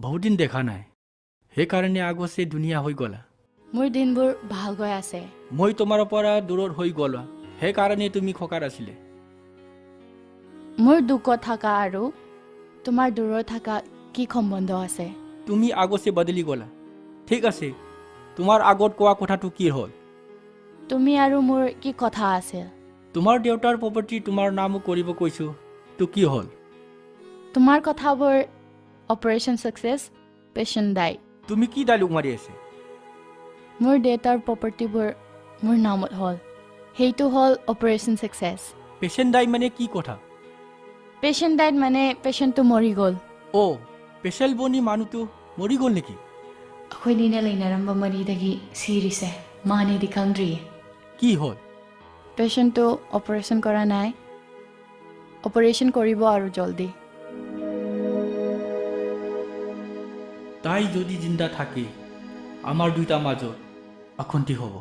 বহুত দিন দেখা নাই, সেইকাৰণে আগছে ধুনীয়া হৈ গ'লা। মোৰ দিনবোৰ ভাল গৈ আছে। মই তোমাৰ পৰা দূৰত হৈ গ'লা, সেইকাৰণে তুমি খকাৰ আছিলে। মোৰ দুখত থকা আৰু তোমাৰ দূৰত থকা কি সম্বন্ধ আছে? তুমি আগছে বদলি গ'লা। ঠিক আছে, তোমাৰ আগত কোৱা কথাটো কি হ'ল? তুমি আৰু মোৰ কি কথা আছিল? তোমাৰ দেউতাৰ প্ৰপাৰ্টি তোমাৰ নামো কৰিব কৈছোঁ, তো কি হ'ল? তোমাৰ কথাবোৰ অপাৰেশ্যন ছাকচেছ, পেচেণ্ট ডাই। তুমি কি ডাইলগ মাৰি আছে? মোৰ দেউতাৰ প্ৰপাৰ্টিবোৰ মোৰ নামত হ'ল, সেইটো হ'ল অপাৰেশ্যন ছাকচেছ। পেচেণ্ট ডাই মানে কি কথা? পেচেণ্ট ডাইড মানে পেচেণ্টটো মৰি গ'ল। অ', পেচেণ্ট বনি মানুহটো মৰি গ'ল নেকি? ꯑꯩꯈꯣꯏꯅꯤꯅ ꯂꯩꯅꯔꯝꯕ ꯃꯔꯤꯗꯒꯤ ꯁꯤꯔꯤꯁꯦ ꯃꯥꯅꯦꯗꯤ ꯈꯪꯗ꯭ꯔꯤꯌꯦ। কি হ'ল? পেচেণ্টটো অপাৰেশ্যন কৰা নাই, অপাৰেশ্যন কৰিব আৰু জলদি। তাই যদি জিন্দা থাকে আমাৰ দুইটাৰ মাজত অশান্তি হ'ব।